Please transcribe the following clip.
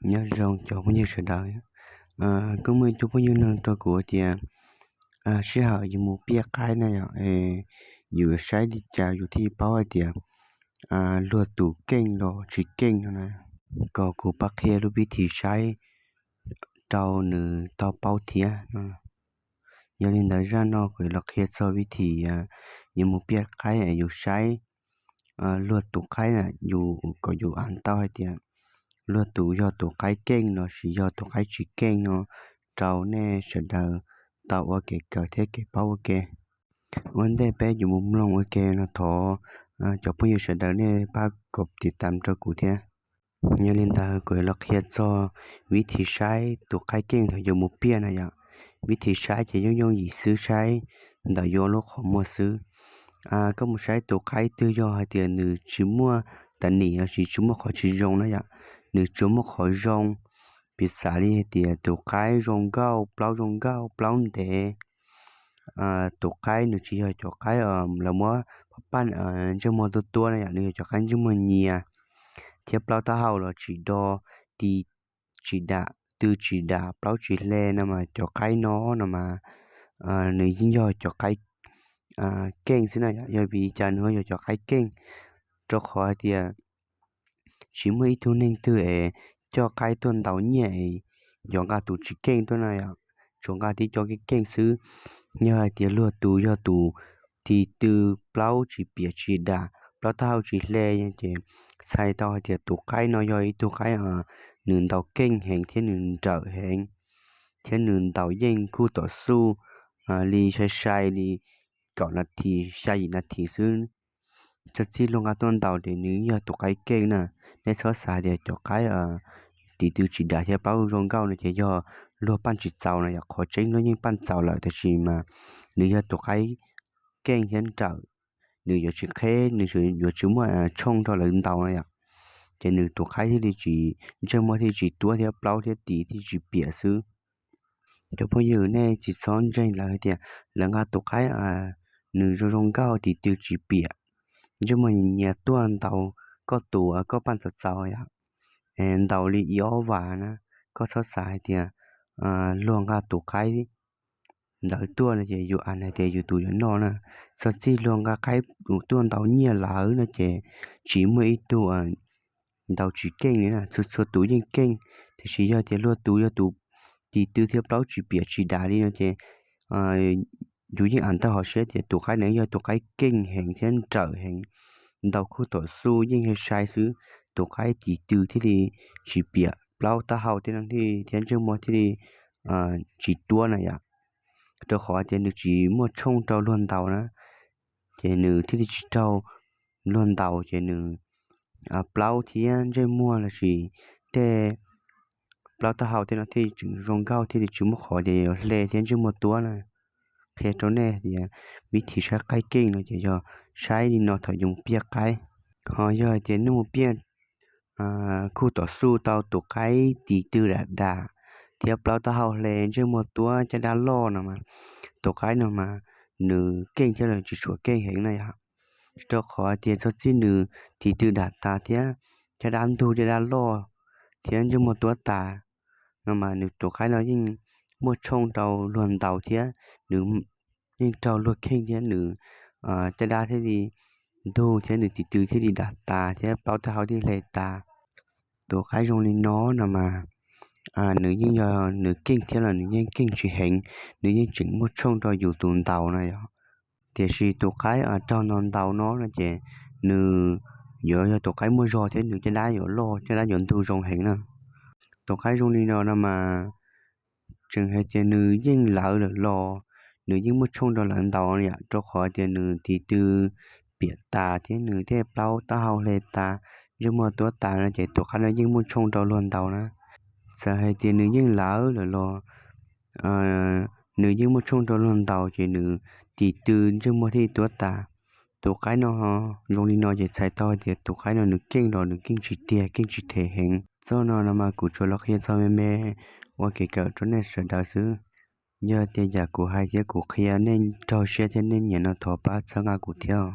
Nyob zoo cov phooj ywg sawv daws. Kuj muaj ib tug phooj ywg nug rau kuv tias sij hawm yus mus piaj qaib na yom, yus saib li cas yus thiaj paub hais tias luag tus keej los tsis keej no na, kom kuv pab qhia lub vib thim saib rau nws tau paub thiab no. Yog li ntawd zaj no kuv los qhia txog vib thim yus mus piaj qaib es yus saib luag tus qaib na, yus kom yus a tau hais tias luag tus yog tus qaib keej lossis yog tus qaib tsis keej no rau nej sawv daws tau ua kev kawm thiab kev paub ua ke. Ua ntej peb yuav mus mloog ua ke no thov cov phooj ywg sawv daws nej pab kom tiv tam rau kuv thiab. Yog li ntawd kuv los qhia txog vib thim saib tus qaib keej thaum yus mus piaj na yom. Vib thim saib ces yooj yooj yim xwb, saib ntawm yus lub qhov muag xwb. Koj mus saib tus qaib twg yog hais tias nws tsis muaj tas nim lossis tsis muaj qhov tsis zoo na yom, nws tsuas muaj qhov zoo, piv xam li hais tias tus qaib zoo nkauj, plaub zoo nkauj, plaub ntev, tus qaib nws tsis yog cov qaib lawv muab paj ntsej muag tuab tuab na yom, nws yog cov qaib ntsej muag nyias thiab plaub taub hau los tsis do, tis tsis dam, tw tsis dam, plaub tsis hle no mas cov qaib no no mas nws yeej yog cov qaib keej xwb na yom. Yog vim li cas nws ho yog cov qaib keej? Rau qhov hais tias tsis muaj ib tug neeg twg es coj qaib tuaj ntaus nyiaj es yuav nqa tus tsis keej tuaj na yom, tsuas nqa tib cov keej keej xwb. Yog hais tias luag tus yog tus tis tw, plaub tsis piam tsis dam, plaub taub hau tsis hle, ces txhais tau hais tias tus qaib no yog ib tug qaib nws ntaus keej heev thiab nws nrawm heev, thiab nws ntaus yeej kuj tom xuj li sai sai li kaum nas this xya yim nas this xwb. Txog txij luag nqa tuaj ntaus ces nws yog tus qaib keej na. Nej txhob xav tias cov qaib tis tw tsis dam thiab plaub zoo nkauj no ces yog luag paj tsis txaus na yom, qhov tseeb luag yeej paj txaus lawm tab sis mas nws yog tus qaib keej thiab nrawm, nws yuav tsis qheb, nws yuav tsis muaj tshooj rau lawv ntaus na yom, ces nws tus qaib thiaj li tsis, ntsej muag thiaj li tsis tuab thiab plaub thiab tis thiaj li tsis piam xwb. Cov phooj ywg nej tsis txhob ntseeg lawv hais tias lawv nqa tus qaib nws zoo zoo nkauj tis tw tsis piam, ntsej muag nyias tuaj ntaus koj tus koj paj txaus txaus yom, ntaus li ib ob vas na, koj txhob xav hais tias luag nqa tus qaib ntawd tuaj no ces yus a hais tias yus tus yuav noj na. Txog txij luag nqa qaib tuaj ntaus nyiaj lawm no ces tsis muaj ib tug ntaus tsis keej li na, txhua txhua tus yeej keej, tiam sis yog tias luag tus yog tus tis tw thiab plaub tsis piam tsis dam li no ces yus yeej a tau hauv siab tias tus qaib no yog tus qaib keej heev thiab nrawm heev, ntaus kuj tom xuj yeej sai sai xwb, tus qaib tis tw thiaj li tsis piam, plaub taub hau thiab no thiaj thiab ntsej muag thiaj li tsis tuab na yom, rau qhov tias nws tsis muaj tshooj rau luag ntaus na, ces nws thiaj li tsis raug luag ntaus ces nws plaub thiab ntsej muag lossis tej plaub taub hau thiab no thiaj tseem zoo nkauj thiaj li tsis muaj qhov tias yuav hle thiab ntsej muag tuab na. Qhia rau nej tias vib thim saib qaib keej no ces yog saib li no thaum yus mus piaj qaib. Ho yog hais tias nej mus piaj kuj tom xuj tau tus qaib tis tw dam dam thiab plaub taub hau hle ntsej muag tuab caj dab loj no mas, tus qaib no mas nws keej thiab los tsis tshua keej heev na yom, rau qhov tias txog txij nws tis tw dam tas thiab caj dab ntug caj dab loj thiab ntsej muag tuab tas no mas nws tus qaib no yeej muaj tshooj rau luag ntaus thiab nws yeej raug luag kheej thiab nws caj dab thiaj li ntug thiab nws tis tw thiaj li dam tas thiab plaub taub hau thiaj hle tas. Tus qaib zoo li no no mas nws yeej yog nws keej thiab los nws yeej keej tsis heev, nws yeej tseem muaj tshooj rau yus tus ntaus na yom. Tiam sis tus qaib raug ntaus ntaus no no ces nws yuav yog tus qaib muaj zog thiab nws caj dab yuav loj caj dab yuav ntug zoo heev na. Tus qaib zoo li no no mas tseem hais tias nws yeej lawv lawm los nws yeej muaj tshooj rau lawv ntaus yom, rau qhov tias nws tis tw piam tas thiab nws tej plaub taub hau hle tas, ntsej muag tuab tas no ces tus qaib no yeej muaj tshooj rau luag ntaus na. Txawm hais tias nws yeej lawv lawm los nws yeej muaj tshooj rau luag ntaus ces nws tis tw ntsej muag thiaj tuab tas. Tus qaib no zoo li no ces txhais tau hais tias tus qaib no nws keej los nws keej tsis tiag keej tsis them heev. Txoj no no mas kuv tsuas los qhia txog me me ua kev kawm rau nej sawv daws xwb. Yog tias yam kuv hais thiab kuv qhia nej raug siab thiab nej nyiam no thov pab txhawb nqa kuv thiab.